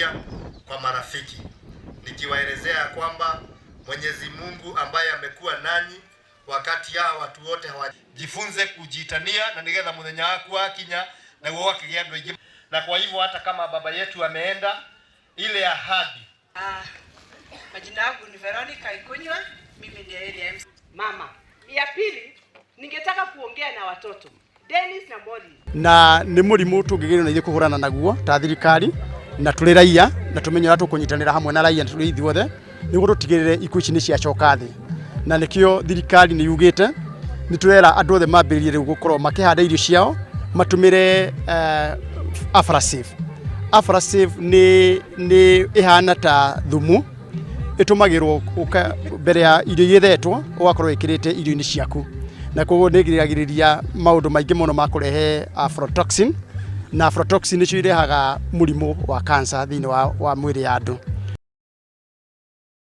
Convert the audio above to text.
familia, kwa marafiki, nikiwaelezea kwamba Mwenyezi Mungu ambaye amekuwa nanyi wakati hawa watu wote hawajifunze kujitania na nigetha muthenya waku wakinya naguo wakigĩa andũ aingĩ. Na kwa hivyo hata kama baba yetu ameenda, ile ahadi Ah, majina yangu ni Veronica Ikunywa, mimi ndiye area MC. Mama. Ya pili, ningetaka kuongea na watoto Dennis na Molly. Na nĩ mũrimũ tũngĩgerio na ithuĩ kũhũrana naguo ta thirikari na tũrĩ raia na tũmenye ũrĩa tũkũnyitanĩra hamwe na raia na tũrĩ ithuothe nĩguo tũtigĩrĩre ikuũ ici nĩ ciacoka thĩ. Na nĩkĩo thirikari nĩ yugĩte nĩ tũrera andũ othe mambĩrĩrie rĩu gũkorwo makĩhanda irio ciao matũmĩre Afrasave. Afrasave nĩ ĩhana ta thumu ĩtũmagĩrwo mbere ya irio igethetwo ũgakorwo ĩkĩrĩte irio-inĩ ciaku, na koguo nĩ ĩgiragĩrĩria maũndũ maingĩ mũno ma kũrehe aflatoxin, na aflatoxin nĩcio irehaga mũrimũ wa cancer thĩinĩ wa mwĩrĩ ya andũ.